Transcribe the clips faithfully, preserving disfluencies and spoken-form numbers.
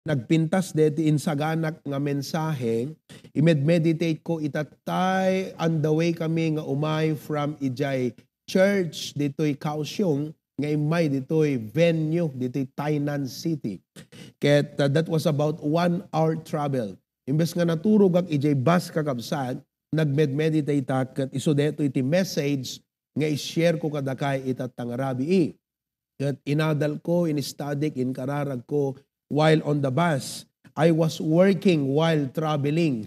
nagpintas deti insaganak nga mensahe, imedmeditate ko ita tay on the way kami nga umay from ijay church ditoy Kaohsiung nga immay ditoy venue ditoy Tainan City. Ket, uh, that was about one hour travel. Imbes nga naturogak ijay bus, kakabsat, nagmedmeditate ak ket isu daytoy ti message nga i-share ko kadakay ita tangarabii. Ket inadal ko, in-study, inkararag ko while on the bus. I was working while traveling.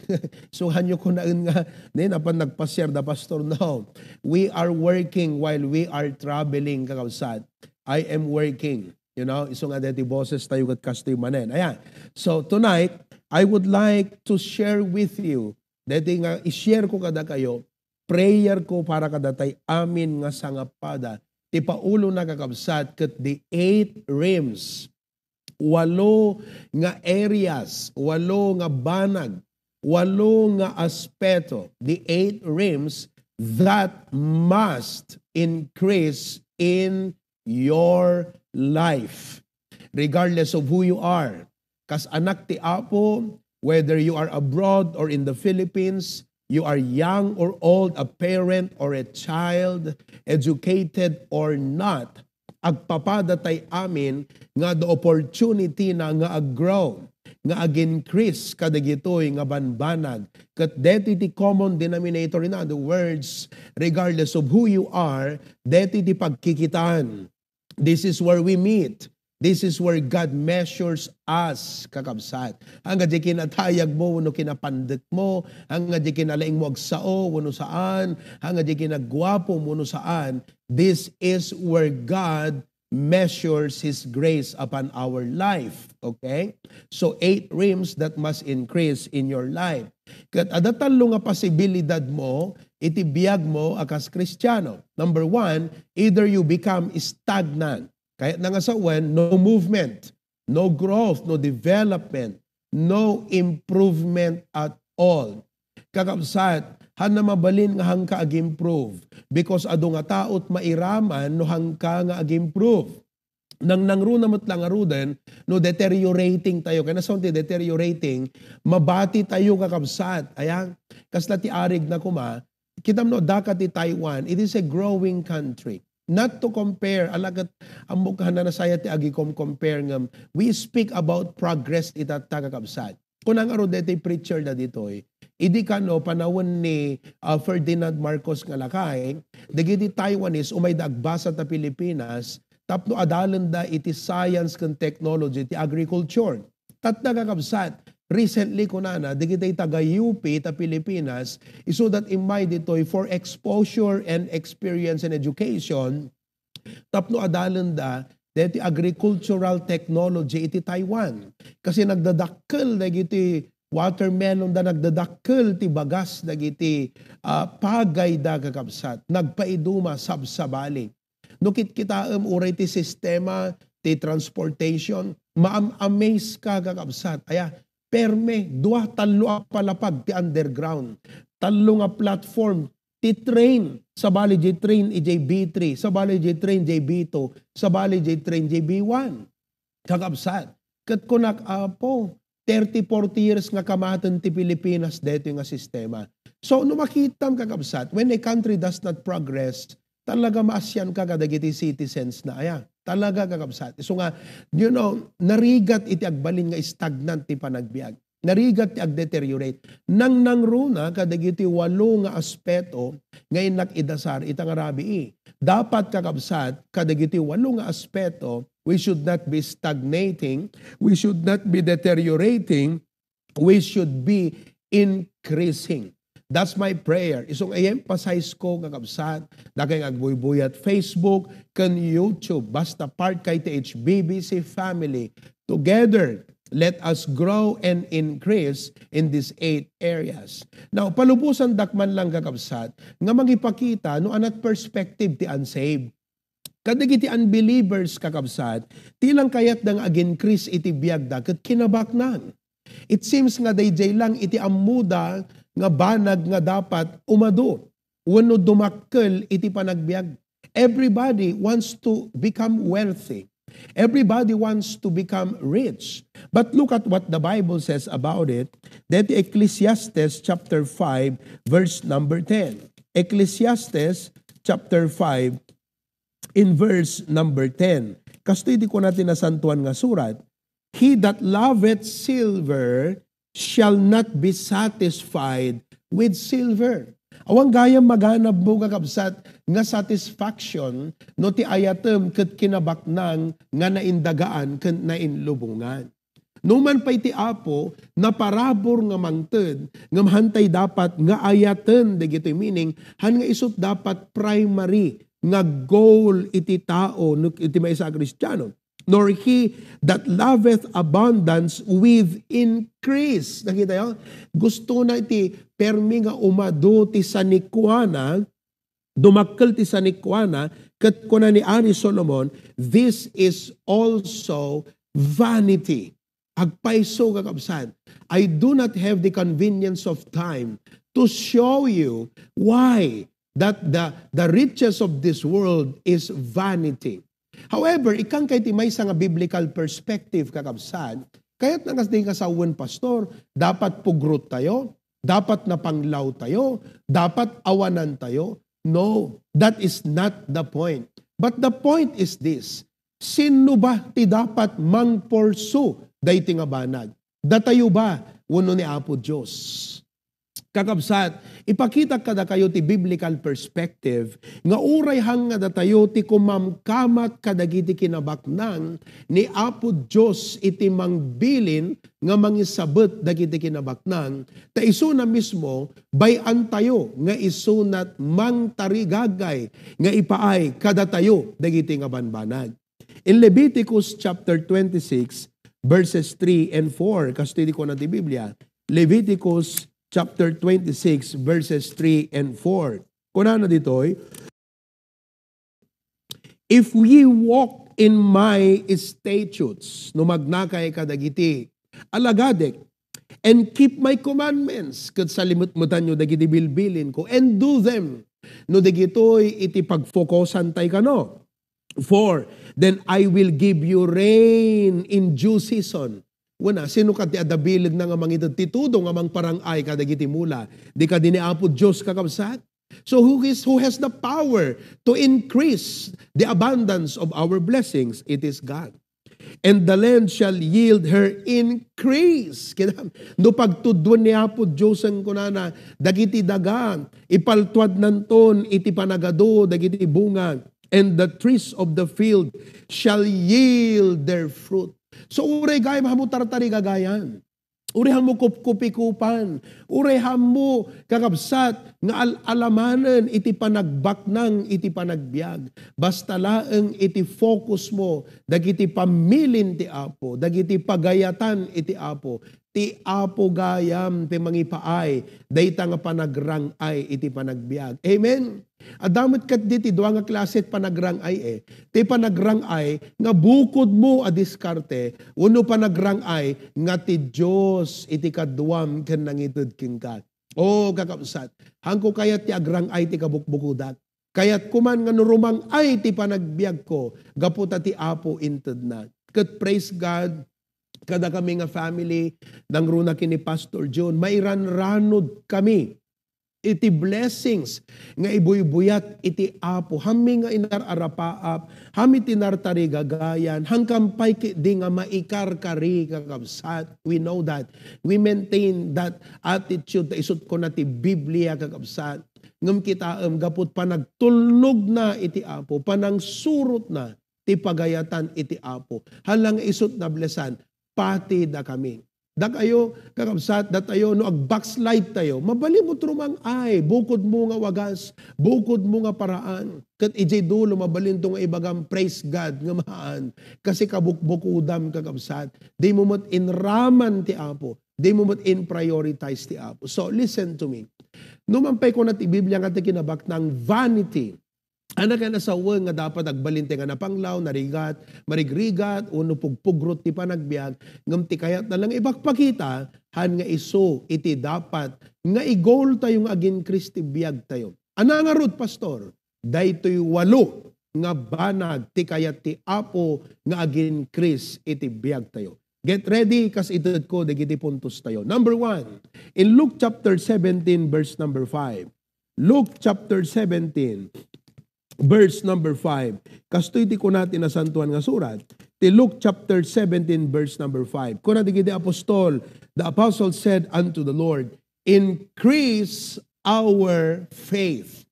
So, hanyo kunaen nga, "Ne, napan nagpasiar da, Pastor?" No. We are working while we are traveling, kakabsat. I am working. You know, isu nga deti boses tayo ket kastoy manen. Ayan. So, tonight, I would like to share with you, deti nga i-share ko kadakayo, prayer ko para kadatay amin nga sangapada. Ti paulona, kakabsat, ket the eight realms. Walo nga areas, walo nga banag, walo nga aspeto, the eight realms that must increase in your life, regardless of who you are. Kas anak ti Apo, whether you are abroad or in the Philippines, you are young or old, a parent or a child, educated or not, agpapada tay amin nga the opportunity na nga ag-grow, nga ag-increase kadagitoy nga banbanag. Ket deti ti common denominator, in other words, regardless of who you are, deti ti pagkikitaan. This is where we meet. This is where God measures us, kakabsat. Ania diay kinatayag mo wenno kinapandek mo, ania diay kinalaing mo agsao wenno saan, ania diay kinaguapo mo wenno saan, this is where God measures His grace upon our life. Okay? So, eight realms that must increase in your life. Ket adda tallo nga posibilidad mo iti biag mo a kas Kristiano. Number one, either you become stagnant. Kayatna nga sawen, no movement, no growth, no development, no improvement at all. Kakabsat, haanna mabalin nga haanka ag-improve because adu nga tao ti mairaman no haanka nga ag-improve. Nangnangruna met la ngaruden no deteriorating tayo. Kayatna sawen ti deteriorating, mabati tayo, kakabsat. Ayan, kasla ti arigna koma, kitam no, daka ti Taiwan, it is a growing country. Not to compare, ala ket ammok, haanna nasaya ti agikom-compare ngem we speak about progress ita, kakabsat. Kuna ngarud daytoy preacher dagitoy, idi kano panawen ni, ah, Ferdinand Marcos nga lakay, dagiti Taiwanese umayda agbasa ta Pilipinas tapno adalenda iti science ken technology ti agriculture. Tatna, kakabsat, recently kunana, dagiti taga-U P ta Pilipinas, isu dat immay ditoy for exposure and experience and education, tapno adalenda deti agricultural technology iti Taiwan. Kasi nagdadakkel dagiti watermelon da, nagdadakkel ti bagas dagiti, ah, pagayda, kakabsat. Nagpaiduma, sabsabali. No kitkitaem uray ti sistema ti transportation, maam-amaze ka, kakabsat. Aya, perme, dua, tallo a palapag ti underground. Tallo nga platform ti train. Sabali diay train idiay B three, sabali diay train diay B two, sabali diay train diay B one. Kakabsat, ket kunak, Apo, thirty, forty years nga kamaten ti Pilipinas daytoy nga sistema. So, no makitam, kakabsat, when a country does not progress, talaga maasianka kadagiti citizens na aya. Talaga, kakabsat. Isu nga, you know, narigat iti agbalin nga stagnant ti panagbiag. Narigat ti agdeteriorate. Nangnangruna kadagiti walo nga aspeto nga innak idasar ita nga rabii. Dapat, kakabsat, kadagiti walo nga aspeto, we should not be stagnating, we should not be deteriorating, we should be increasing. That's my prayer. Isu nga i-emphasize ko, kakabsat, dakay nga agbuybuyat Facebook ken YouTube, basta part kay ti H B B C family. Together, let us grow and increase in these eight areas. Now, palubosandak man lang, kakabsat, nga mangipakita no anat perspective ti unsaved. Kadagiti unbelievers, kakabsat, ti lang kayatda nga ag-increase iti biagda ket kinabaknang. It seems nga daydiay lang iti ammoda nga banag nga dapat umadu wenno dumakkel iti panagbiag. Everybody wants to become wealthy. Everybody wants to become rich. But look at what the Bible says about it. That Ecclesiastes chapter five, verse number ten. Ecclesiastes chapter five, in verse number ten. Kastoy ti kuna ti Nasantoan nga Surat, "He that loveth silver shall not be satisfied with silver." Awan gayam maganabmo, kakabsat, nga satisfaction no ti ayatem ket kinabaknang nga naindagaan ken nainlubongan. Numan pay ti Apo, naparabur nga mangted, ngem hantay dapat nga ayaten dagitoy meaning, han nga isut dapat primary nga goal iti tao no iti maysa a Kristiano. "Nor he that loveth abundance with increase." Nakita yo? Gusto na iti permi nga umadu ti sanikuana, dumakkel ti sanikuana, ket kuna ni Ari Solomon, "This is also vanity." Agpayso, kakabsat. I do not have the convenience of time to show you why that the, the riches of this world is vanity. However, ikkan kay ti maysa nga biblical perspective, kakabsat, kayat na kas di kasawen, Pastor, dapat pugrot tayo, dapat napanglaw tayo, dapat awanan tayo. No, that is not the point. But the point is this, sinno ba ti dapat mangporsu daytoy nga banag? Datayo ba wenno ni Apo Dios? Kakabsat, ipakitak kadakayo ti biblical perspective nga uray han nga datayo ti kumamkamat kadagiti kinabaknang ni Apo Dios iti mangbilin nga mangisabet dagiti kinabaknang, ta isuna mismo, bay-antayo nga isunat mangtarigagay nga ipaay kadatayo dagiti nga banbanag. In Leviticus chapter twenty-six, verses three and four, kastoy ti kuna ti Biblia, Leviticus chapter twenty-six, verses three and four. Kunana ditoy, "If ye walk in my statutes," no magnakay kadagiti alagadek, "and keep my commandments," ket salimetmetanyo dagiti bilbilinko, "and do them," no dagitoy iti pagfokusan tay kano, "for then I will give you rain in due season." Wen, sinno kadi ti adda bilegna nga mangited ti tudo nga mangparang-ay kadagiti mula? Di kadi ni Apo Dios, kakabsat? So who is, who has the power to increase the abundance of our blessings? It is God. "And the land shall yield her increase." Kaya, no pagtudwan ni Apo Dios, ang kunana, dagiti daga, ipaltuadnanton iti panagadu dagiti bunga, "and the trees of the field shall yield their fruit." So, uray gayam, hammo tartarigagayan. Uray hammo kupkupikupan. Uray hammo, kakabsat, nga al-alamanen iti panagbaknang iti panagbiag. Basta laeng iti focus mo dagiti pammilin ti Apo, dagiti pagayatan iti Apo. Ti Apo gayam ti mangipaay dayta nga panagrang-ay iti panagbiag. Amen? Adda met ketdi ti dua nga klase ti panagrang-ay, eh. Ti panagrang-ay nga bukodmo a diskarte, wenno panagrang-ay nga ti Dios iti kaduam ken nangited kenka. O, kakabsat, haanko kayat ti agrang-ay ti kabukbukodak. Kayatko man nga no rumang-ay ti panagbiagko, gapu ta ti Apo intedna. Ket praise God, kadakami nga family, nangruna ken ni Pastor John, mairanranod kami iti blessings nga ibuybuyat iti Apo. Hammi nga inar-arapaap, hammi ti nartarigagayan, hangkan pay ketdi nga maikarkari, kakabsat. We know that. We maintain that attitude, ta isut' kuna ti Biblia, kakabsat. Ngem kitaem, gapu ti panagtulnogna iti Apo, panangsurotna ti pagayatan iti Apo. Hala nga isut' nablesan, pati dakami. Dakayo, kakabsat, datayo, no ag-backslide tayo, mabalinmo ti rumang-ay, bukodmo nga wagas, bukodmo nga paraan. Ket idiay dulo, mabalinto nga ibagam, "Praise God," ngem haan. Kasi kabukbukodam, kakabsat. Dimo met inraman ti Apo. Dimo met in-prioritize ti Apo. So, listen to me. No man pay kuna ti Biblia nga ti kinabaknang vanity, anak a nasawen nga dapat agbalin ti nga napanglaw, narigat, marigrigat, wenno pugpugrot ti panagbiag, ngem ti kayatna lang ipakpakita, haan nga isu iti dapat nga i-goal tayo nga agin-increase ti biag tayo. Ania ngarud, Pastor? Daytoy walo nga banag ti kayat ti Apo nga agin-increase iti biagtayo. Get ready, kas itedko dagiti puntos tayo. Number one, in Luke chapter seventeen, verse number five. Luke chapter seventeen, verse number five. Kastoy ti kuna ti Nasantuan nga Surat. Ti Luke chapter seventeen, verse number five. Kuna dagiti apostol, the apostle said unto the Lord, "Increase our faith."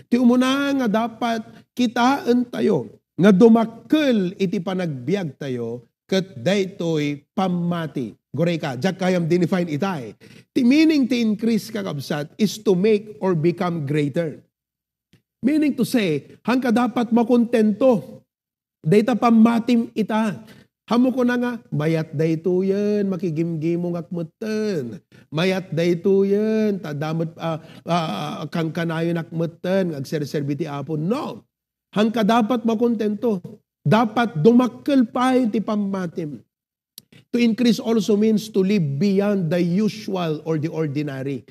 Ti umuna nga dapat kitaentayo nga dumakkel iti panagbiagtayo ket daytoy pammati. Gurayka, diak kayam dinefine itay. Ti meaning ti increase, kakabsat, is to make or become greater. Meaning to say, haanka dapat makontento. Dayta pammatim ita. Haanmo kuna nga, mayat daytoyen, makigimgimongak metten. Mayat daytoyen, ta adda met, ah, ah, kankanayonak metten, nga agserserbi ti Apo. No. Haanka dapat makontento. Dapat dumakkel pay ti pammatim. To increase also means to live beyond the usual or the ordinary.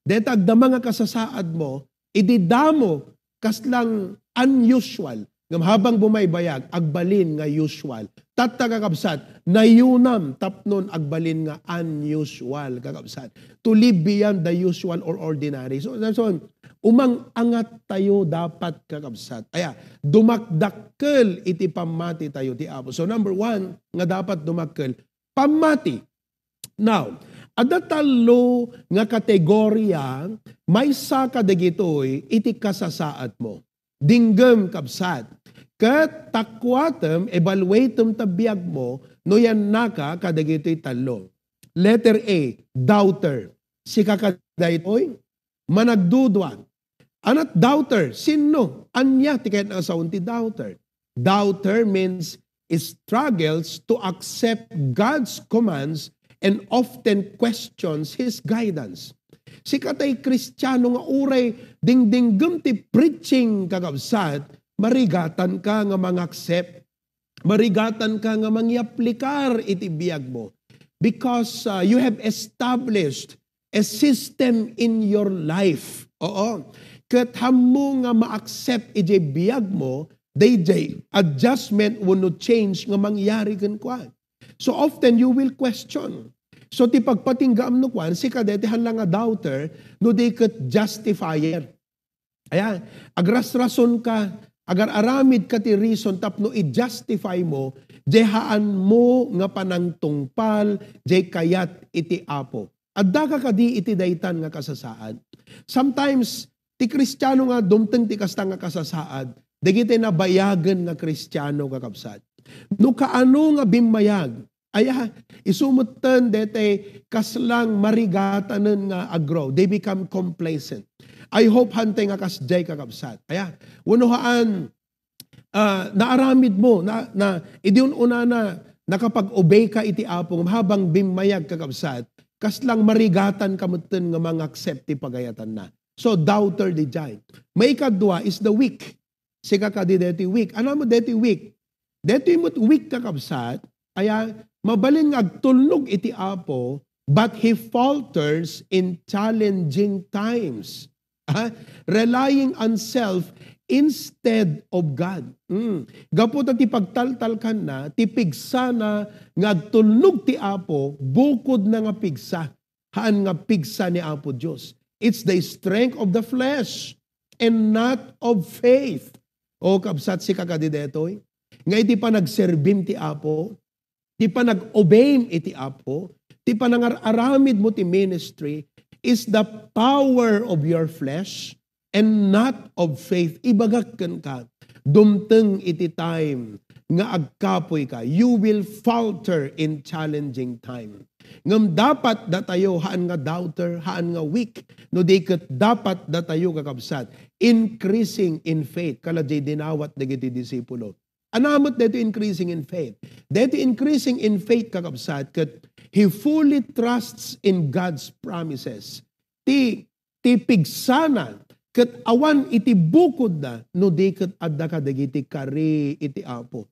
Deta agdama nga kasasaad mo, idi damo kaslang unusual. Ngem habang bumaybayag, agbalin nga usual. Tatta, kakabsat, nayunam tapnon agbalin nga unusual, kakabsat. To live beyond the usual or ordinary. So, that's all. Umang-angat tayo dapat, kakabsat. Aya, dumakdakkel iti pammati tayo ti Apo. So, number one nga dapat dumakkel, pammati. Now, adda tallo nga kategoria, maysa kadagitoy iti kasasaad mo. Dinggem, kabsat. Ket takuatem, evaluatem ta biag mo, no yannaka kadagitoy tallo. Letter A, doubter. Sika kadaytoy? Managdudua. Anat doubter? Sinno? Ania ti kayat nga sawen ti doubter? Doubter means struggles to accept God's commands and often questions His guidance. Sika tay Kristiano nga uray dingdinggem ti preaching, kakabsat, marigatan ka nga mangaccept. Marigatan ka nga mangyaplikar iti biag mo because, uh, you have established a system in your life. Oo. Ket haanmo nga ma-accept iti biag mo, dayjay adjustment wenno change nga mangyari kenkuan. So often you will question. So ti pagpatinggaam no kuan, sika deti haan la nga doubter, no di ket justifier. Ayan, agrasrason ka, agar-aramid ka ti reason tapno i-justify mo, jay haan mo nga panangtungpal, jay kayat iti Apo. Adda ka kadi iti daytan nga kasasaad? Sometimes, ti Kristiano nga dumteng ti kasta nga kasasaad, dagiti nabayagen nga Kristiano, kakabsat. No kaano nga bimmayag, aya, isu metten detay kaslang marigatanen nga agro. They become complacent. I hope hantay nga kasjay, kakabsat. Aya, wenno haan, ah, naaramid mo, na, na, idi un-unana, nakapag-obey ka iti Apo, ngem habang bimmayag, kakabsat, kaslang marigatan ka metten nga mangaccept ti pagayatanna. So, doubter dijay. Maikadua is the weak. Sika kadi deti weak. Ania met deti weak? Deti met weak, kakabsat, aya, mabalin nga agtulnog iti Apo, but he falters in challenging times. Ah, relying on self instead of God. Mm. Gapu ta ti pagtaltalkanna, ti pigsana nga agtulnog ti Apo, bukodna nga pigsa. Haan nga pigsa ni Apo Dios. It's the strength of the flesh and not of faith. O kabsat, sika kadi detoy, nga iti panagserbim ti Apo, ti panag-obeyem iti Apo, ti panangar-aramid mo ti ministry is the power of your flesh and not of faith. Ibagak kenka, dumteng iti time nga agkapuy ka, you will falter in challenging time. Ngem dapat datayo haan nga doubter, haan nga weak, no di ket dapat datayo, kakabsat, increasing in faith. Kala jay dinawat dagiti disipulo. Ania met daytoy increasing in faith? Daytoy increasing in faith, kakabsat, ket he fully trusts in God's promises. Ti ti pigsana, ket awan iti bukodna no di ket adda kadagiti kari iti Apo.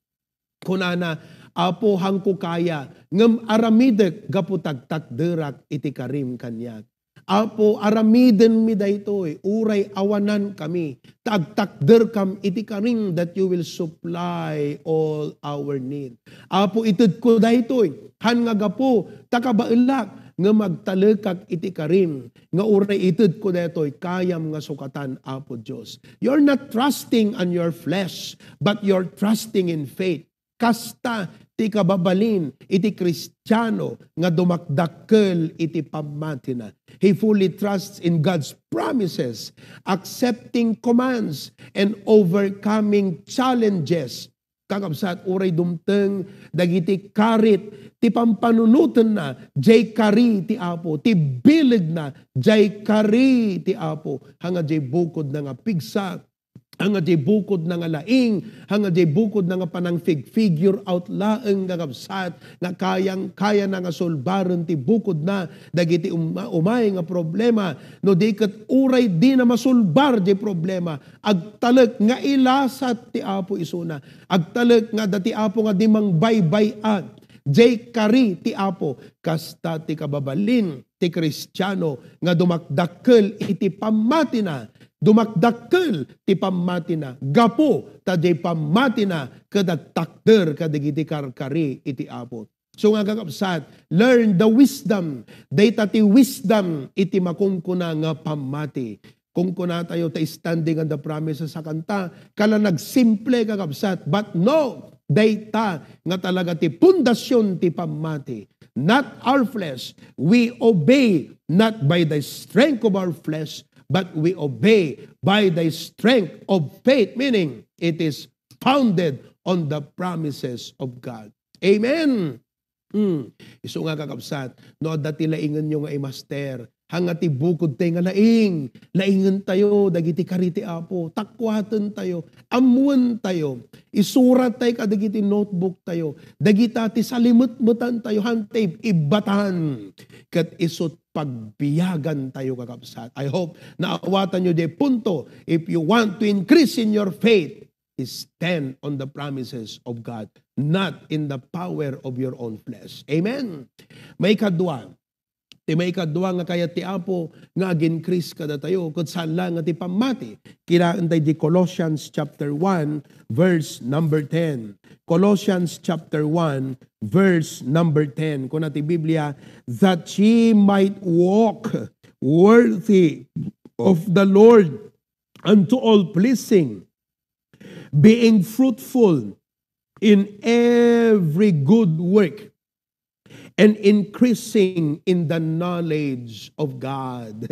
Kunana, "Apo, haanko kaya, ngem aramidek gapu ta agtakderak iti karim kaniak." Apo, aramidenmi daytoy, uray awanankami, ta agtakderkam iti karim that you will supply all our need. Apo, itedko daytoy, han nga gapu ta kabaelak, ngem agtalekak iti karim, nga uray itedko daytoy, kayam nga sukatan, Apo Dios. You're not trusting on your flesh, but you're trusting in faith. Kasta ti kababalin iti Kristiano nga dumakdakkel iti pammatina. He fully trusts in God's promises, accepting commands, and overcoming challenges. Kakabsat, uray dumteng dagiti karit ti pampanunotenna, jay kari ti Apo, ti bilegna, jay kari ti Apo. Hanga jay bukodna nga pigsa, hanga jay bukodna nga laing, hanga jay bukodna nga panangfig-figure out laeng, kakabsat, nga kayang-kayana nga sulbaren ti bukodna dagiti um-, umay nga problema. No di ket uray dina masulbar jay problema, agtalek nga ilasat ti Apo isuna. Agtalek nga adda ti Apo nga di mangbay-bay-at. Jay kari ti Apo, kasta ti kababalin ti Kristiano nga dumakdakkel iti pammatina. Dumakdakkel ti pammatina gapu ta jay pammatina ket agtakder kadagiti karkari iti Apo. So nga, kakabsat, learn the wisdom. Dayta ti wisdom iti makunkuna nga pammati. Kunkunatayo ta standing on the promises a kanta, kala nagsimple, kakabsat. But no, dayta nga talaga ti pundasyon ti pammati. Not our flesh. We obey not by the strength of our flesh, but we obey by the strength of faith. Meaning, it is founded on the promises of God. Amen. Hmm. Isu nga, kakabsat, no adda ti laingenyo nga i-master, hanga ti bukod tay nga laing, laingentayo dagiti kari ti Apo, takkuatentayo, ammoentayo, isurattay kadagiti notebooktayo, dagita ti salimetmetantayo, hantay ibbatan, ket isut pagbiagantayo, kakabsat. I hope naawatanyo di punto. If you want to increase in your faith, stand on the promises of God, not in the power of your own flesh. Amen. Maikadua, ti maikadua nga kayat ti Apo nga agin-increase kadatayo, ket saan la nga ti pammati. Kitaentayo di Colossians chapter one, verse number ten. Colossians chapter one, verse number ten. Kuna ti Biblia, "That ye might walk worthy of the Lord, unto all pleasing, being fruitful in every good work, and increasing in the knowledge of God."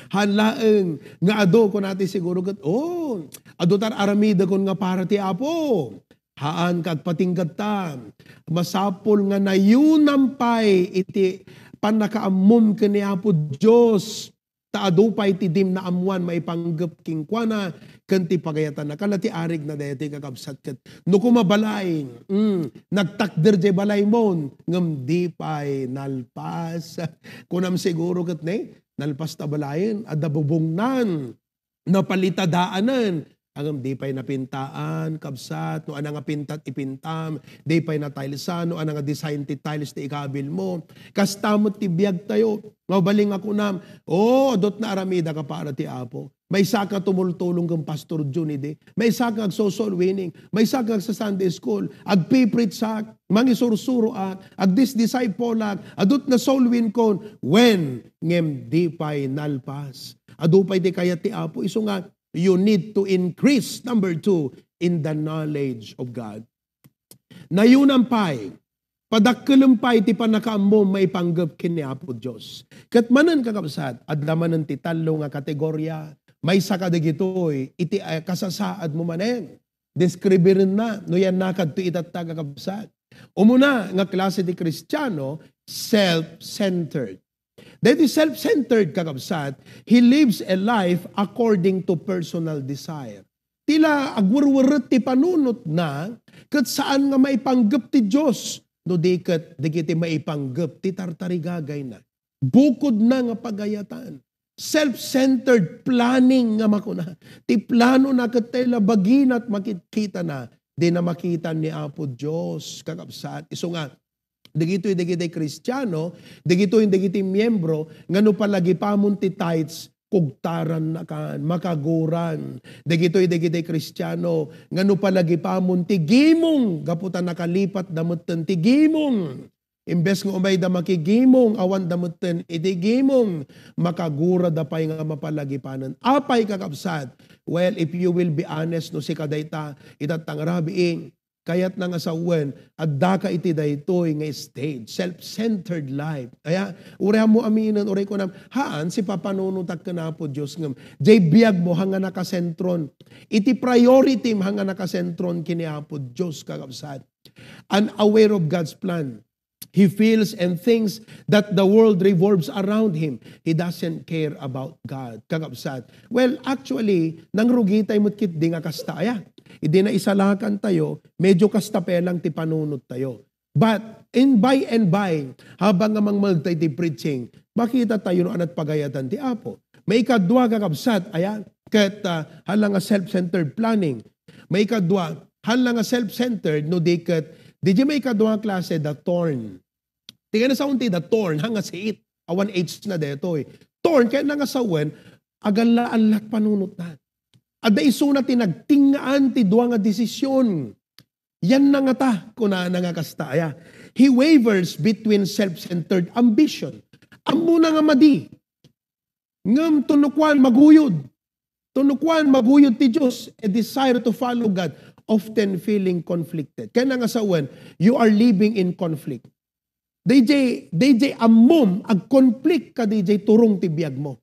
Haan laeng nga adu, kunati siguro ket, "Oh, adu ta ar-aramidakon nga para ti Apo." Haan, kagpatinggatta. Masapul nga nayunam pay iti pannakaammom ken ni Apo Dios. Ta adu pay ti dim naammoan maipanggep kenkuana ken ti pagayatanna. Kala ti arigna daytoy, kakabsat, ket no koma balay, mm, nagtakder jay balaymo, ngem di pay nalpas. Kunam siguro ket ne, nalpas ta balayen, adda bubongnan, napalitadaanen, ngem di pay napintaan, kabsat, no ania nga pintat ipintam, di pay natilesan, no ania nga design ti tiles ti ikabilmo. Kasta met ti biagtayo. Mabalin nga kunam, "Oh, adut na aramidaka para ti Apo." Maysa ka tumultulong ken Pastor Jun idi. Maysa ka agso-soul winning. Maysa ka agsa-Sunday school. Agpipreachak, mangisursuroak, agdisdisciple-ak, adut na soul win kon. Wen, ngem di pay nalpas. Adu pay ti kayat ti Apo. Isu nga, you need to increase, number two, in the knowledge of God. Nayunam pay, padakkelem pay ti pannakaammo maipanggep ken ni Apo Dios. Ket manen, kakabsat, adda manen ti tallo nga kategoria. Maysa kadagitoy iti, eh, kasasaadmo manen. Deskribirenna no yannakadto itatta, kakabsat. Umuna nga klase ti Kristiano, self-centered. Daytoy self-centered, kakabsat, he lives a life according to personal desire. Ti la agwerweret ti panunotna, ket saan nga maipanggep ti Dios, no di ket dagiti maipanggep ti tartarigagayna. Bukodna nga pagayatan. Self-centered planning nga makuna. Ti planona ket tay la bagina ti makitkitana, dina makita ni Apo Dios, kakabsat. Isu nga, Dagitoy dagiti Kristiano, dagitoy dagiti miyembro nga no palagipamon ti tithes, kugtarannakan, makaguran. Dagitoy dagiti Kristiano nga no palagipamon ti gimong, gapu ta nakalipatda metten ti gimong. Imbes nga umayda makigimong, awanda metten iti gimong, makagurada pay nga mapalagipanen. Apay, kakabsat? Well, if you will be honest, no sika dayta, itatta nga rabii, kayatna nga sawen, addaka iti daytoy nga stage, self-centered life. Aya, uray mo aminen, uray kunam, haan, sipapanunotak ken Apo Dios ngem, jay biag mo, haan nga nakasentron. Iti priority mo, haan nga nakasentron kini Apo Dios, kakabsat. Unaware of God's plan. He feels and thinks that the world revolves around him. He doesn't care about God. Kakabsat. Well, actually, nangrugi tayo met ketdi nga kasta aya. Idi naisalakan tayo, medyo kasta pay lang ti panunot tayo. But in by and by, habang nga mangmagtay ti preaching, makita tayo no anat pagayatan ti Apo. Maikadua, kakabsat, aya, ket, ah, hala nga self-centered planning. Maikadua, hala nga self-centered, no di ket, di di maikadua nga klase, the thorn. Ti kayatna sawen ti the thorn, haan nga siit. Awan H na detoy. Thorn, kayatna nga sawen, agalla-allat panunotna. Adda isuna ti nagtingaan ti dua nga desisyon. Yan na ngata, kunana nga kasta, aya. He wavers between self-centered ambition. Ammona nga madi. Ngem tunukuan maguyod. Tunukuan maguyod ti Dios, a desire to follow God, often feeling conflicted. Kayatna nga sawen, you are living in conflict. Dayjay, dayjay ammom, ag-conflict ka dayjay turong ti biag mo.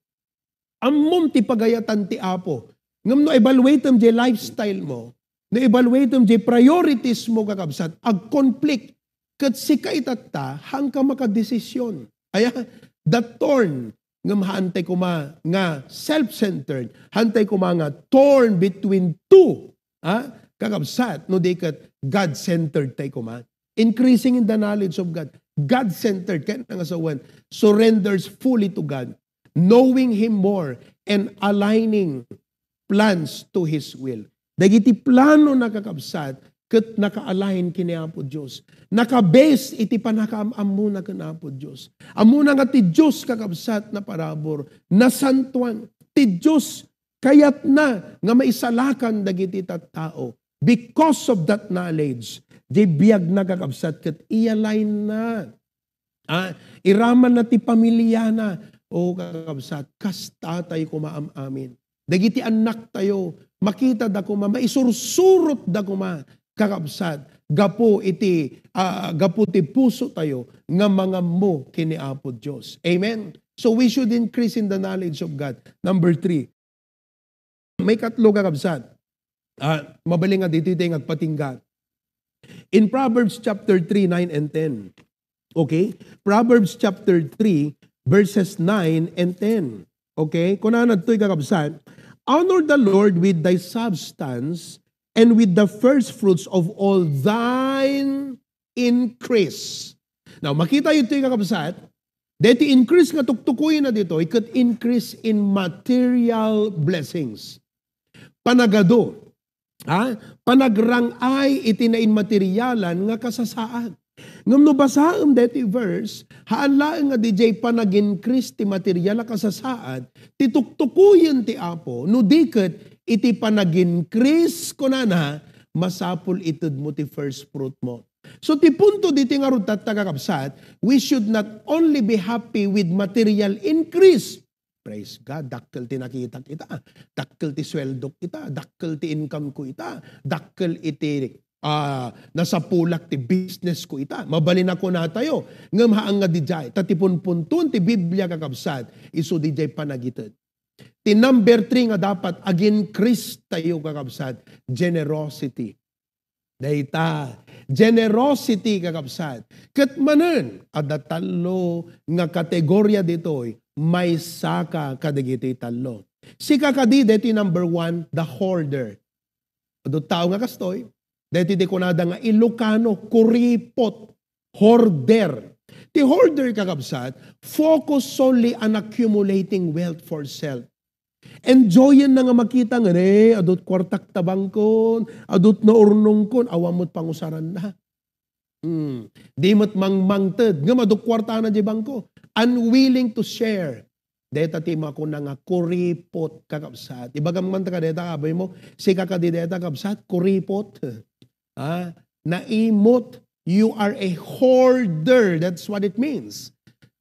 Ammom ti pagayatan ti Apo. Ngem no evaluatem jay lifestyle mo, no evaluatem jay priorities mo, kakabsat, ag-conflict. Ket sika itatta, haanka makadesisyon. Aya, the thorn, ngem haantay koma nga self-centered, haantay koma nga torn between two, ah, kakabsat, no di ket God-centered tay koma. Increasing in the knowledge of God. God-centered, kayatna nga sawen, surrenders fully to God, knowing Him more and aligning plans to His will. Dagiti plano na, kakabsat, ket naka-align ken ni Apo Dios. Naka-base iti panakaam-ammona ken Apo Dios. Ammona nga ti Dios, kakabsat, naparabur, nasantoan. Ti Dios kayatna nga maisalakan dagiti tattao. Because of that knowledge, di biagna, kakabsat, ket i-align na. Ah, iraman na ti pamiliana. O, kakabsat, kasta tay koma am-amin. Dagiti annak tayo, makita da koma, maisursurot da koma, kakabsat, gapu iti, ah, gapu ti puso tayo nga mangammo ken ni Apo Dios. Amen? So we should increase in the knowledge of God. Number three, may katlo, kakabsat. Ah, mabalin nga ditoy tayo nga agpatingga. In Proverbs chapter three, nine and ten. Okay? Proverbs chapter three, verses nine and ten. Okay? Kunana ditoy, kakabsat, "Honor the Lord with thy substance and with the first fruits of all thine increase." Now, makita yu ditoy, kakabsat, deti increase nga tuktukoyna ditoy, ket increase in material blessings. Panagadu, ha? Panagrang-ay iti nainmaterialan nga kasasaad. Ngem no basaem deti verse, haan laeng nga dijay panag-increase ti material a kasasaad, ti tuktukoyen ti Apo, no di ket iti panag-increase, kunana, masapul itedmo ti first fruit mo. So, ti punto diti ngarud tatta, kakabsat, we should not only be happy with material increase. Praise God, dakkel ti nakitak ita, dakkel ti sueldok ita, dakkel ti income ko ita, dakkel iti, ah, nasapulak ti business ko ita. Mabalin a kunatayo, ngem haan nga dijay, ta ti punpunton ti Biblia, kakabsat, isu dijay panagited. Ti number three nga dapat ag-increase tayo, kakabsat, generosity. Dayta, generosity, kakabsat. Ket manen, adda tallo nga kategoria ditoy, maysaka kadagiti tallo. Sika kadi, deti number one, the hoarder. Adu tao nga kastoy, deti di kunada nga Ilocano, kuripot, hoarder. Ti hoarder, kakabsat, focus solely on accumulating wealth for self. Enjoyen na nga makita nga, "Eh, adut kuartak ta bangkon, adut naurnongkon," awan met pangusaranna. Hmm. Di met mangmangted. Ngem adu kuartana diay bangko. Unwilling to share. Dayta ti makuna nga kuripot, kakabsat. Ibagam man ta ka dayta, abay mo, sika kadi dayta, kabsat, kuripot. Ah, naimot. You are a hoarder. That's what it means.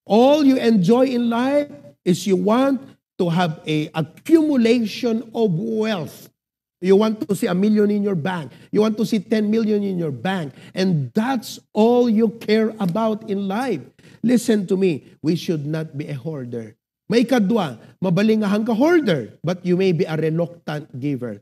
All you enjoy in life is you want to have a accumulation of wealth. You want to see a million in your bank. You want to see ten million in your bank. And that's all you care about in life. Listen to me. We should not be a hoarder. Maikadua, mabalin nga haanka hoarder, but you may be a reluctant giver.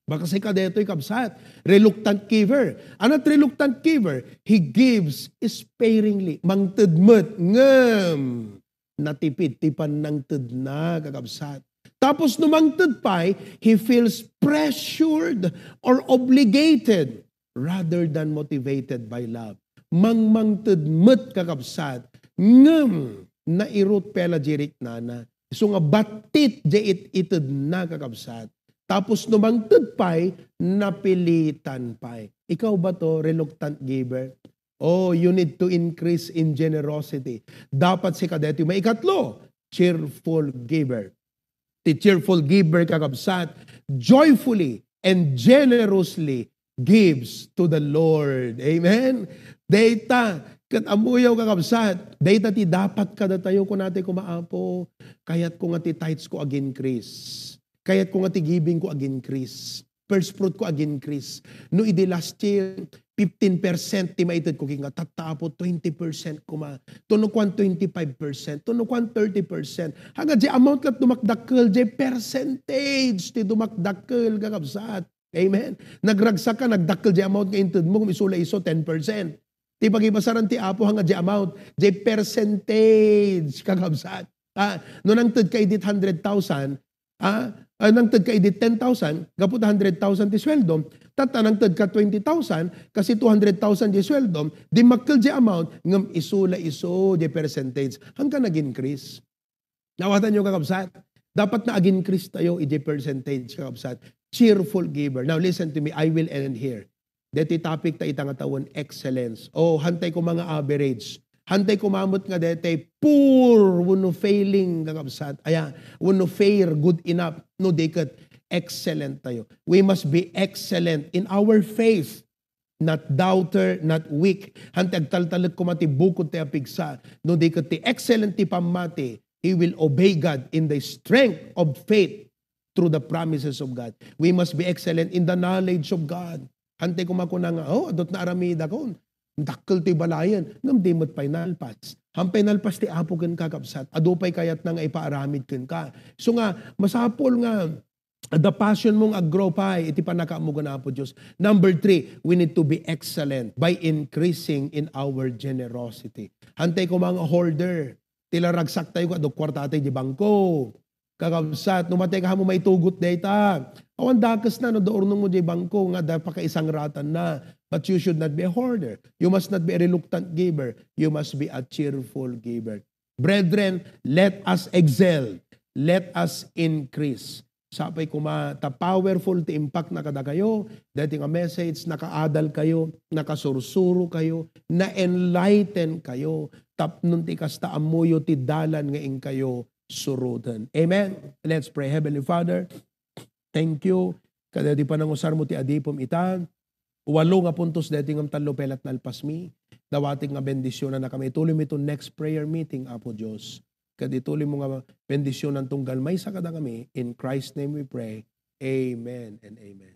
Baka sika daytoy, kabsat. Reluctant giver. Ania ti reluctant giver? He gives sparingly. Mangted met, ngem natipid ti pannangtedna, kakabsat. Tapos no mangted pay, he feels pressured or obligated rather than motivated by love. Mangmangted met, kakabsat, ngem nairut pay la diay riknana. Isu nga battit diay it-itedna, kakabsat. Tapos no mangted pay, napilitan pay. Ikaw ba to, reluctant giver? Oh, you need to increase in generosity. Dapat sika daytoy. Maikatlo, cheerful giver. Ti cheerful giver, kakabsat, joyfully and generously gives to the Lord. Amen? Dayta, ket ammoyo, kakabsat, dayta ti dapat kadatayo, kunatayo koma, Apo, kayatko nga ti tithes ko ag-increase. Kayatko nga ti giving ko ag-increase. First fruit ko ag-increase. No idi last year, fifteen percent ti maited ko, kinga, tatta, Apo, twenty percent koma. Tuno kuan, twenty-five percent. Tuno kuan, thirty percent. Hangga diay amount ket dumakdakkel, diay percentage ti dumakdakkel, kakabsat. Amen? Nagragsak ka, nagdakkel diay amount nga inted mo, ngem isu la isu, ten percent. Ti pagibasaran ti Apo, hangga diay amount, diay percentage, kakabsat. Ah, no nangted ka idi hundred thousand, ah, ah, nangted ka idi ten thousand, gapu ta hundred thousand ti sueldo, tatta nangted ka twenty thousand, kasi two hundred thousand diay sueldo, dimmakkel diay amount, ngem isu la isu diay percentage, haanka nag-increase. Naawatan niyo, kakabsat? Dapat nga ag-increase tayo iti percentage, kakabsat. Cheerful giver. Now, listen to me. I will end here. Daytoy topic ta ita nga tawen, excellence. Oh, haantay koma nga average. Haantay koma met nga daytoy poor wenno failing, kakabsat. Aya, wenno fair, good enough. No, di ket excellent tayo. We must be excellent in our faith. Not doubter, not weak. Haantay agtaltalek koma ti bukod tayo a pigsa. No, di ket ti excellent ti pammati, he will obey God in the strength of faith through the promises of God. We must be excellent in the knowledge of God. Haantay koma kuna nga, "Oh, adut na aramidakon. Dakkel ti balayen." Ngem di met pay nalpas. Haan pay nalpas ti Apo kenka, kakabsat. Adu pay kayatna nga ipaaramid kenka. So nga, masapul nga the passion mo nga ag-grow pay iti pannakaammo ken Apo Dios. Number three, we need to be excellent by increasing in our generosity. Haantay koma nga hoarder. Ti la ragsaktayo ket adu kuartatayo diay bangko. Kakabsat, no matay ka, haanmo maitugot dayta. Awan dakesna no adda urnongmo diay bangko nga adda pakaisangratanna. But you should not be a hoarder. You must not be a reluctant giver. You must be a cheerful giver. Brethren, let us excel. Let us increase. Sapay koma ta powerful ti impact na kadakayo, daytoy nga message, nakaadal kayo, nakasursuro kayo, na-enlighten kayo, tapno ti kasta ammoyo ti dalan nga inkayo suroten. Amen. Let's pray. Heavenly Father, thank you. Kadaydi panangusarmo ti adipom ita. Walo nga puntos daytoy ngem tallo pay la ti nalpasmi. Dawatek nga bendisionannakami. Ituloymi to next prayer meeting, Apo Dios. Ket ituloymo nga bendisionan tunggal maysa kadakami. In Christ's name we pray. Amen and amen.